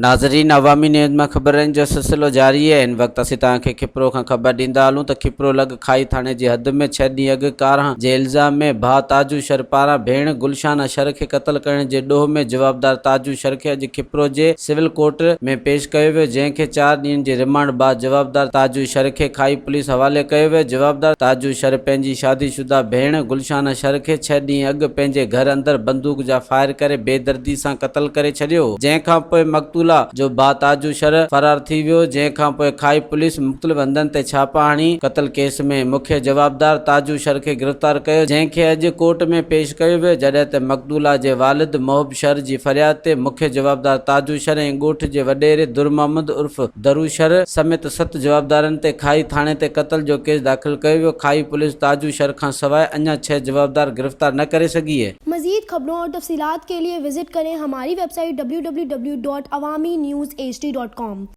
ناظرين عوامي نيوز مان خبرن جو سلسلو جاري آهي هن وقت اسين توهان کي کپرو کان خبر ڏيندا هلون ته کپرو لڳ کائي ٿاڻي جي حد ۾ ڇهه ڏينهن اڳ ڪارنهن جي الزام ۾ ڀاء تاجو شر پاران ڀيڻ گلشانه شر کي قتل ڪرڻ جي ڏوهه ۾ جوابدار تاجو شر کي اڄ کپرو جي سول ڪورٽ ۾ پيش ڪيو ويو جنهن کي چار ڏينهن جي رمانڊ بعد جوابدار تاجو شر کي کائي پوليس حوالي ڪيو ويو جوابدار تاجو شر پنهنجي شادي شده ڀيڻ گلشانه شر کي ڇهه ڏينهن اڳ پنهنجي گهر اندر بندوق جا فائر ڪري بيدردي سان قتل ڪري ڇڏيو، جنهن کان پوء مقتولا جو ڀاء تاجو شر فرار ٿي ويو، جنهن کان پوء کائي پوليس مختلف هنڌن تي ڇاپا هڻي قتل ڪيس ۾ مکيه جوابدار تاجو شر کي گرفتار ڪيو، جنهن کي اڄ ڪورٽ ۾ پيش ڪيو ويو، جڏهن ته مقتولا جي والد محب شر جي فرياد تي مکيه جوابدار تاجو شر ۽ ڳوٺ جي وڏيري در محمد عرف درو شر سميت ست جوابدارن تي کائي ٿاڻي تي قتل جو ڪيس داخل ڪيو ويو، کائي پوليس تاجو شر کان سواء اڃا ڇهه جوابدار گرفتار نه ڪري سگهي. مزيد خبرون اور تفصيلات کے لئے وزٽ ڪرين ھماري website W W W dot Awami news H D dot com.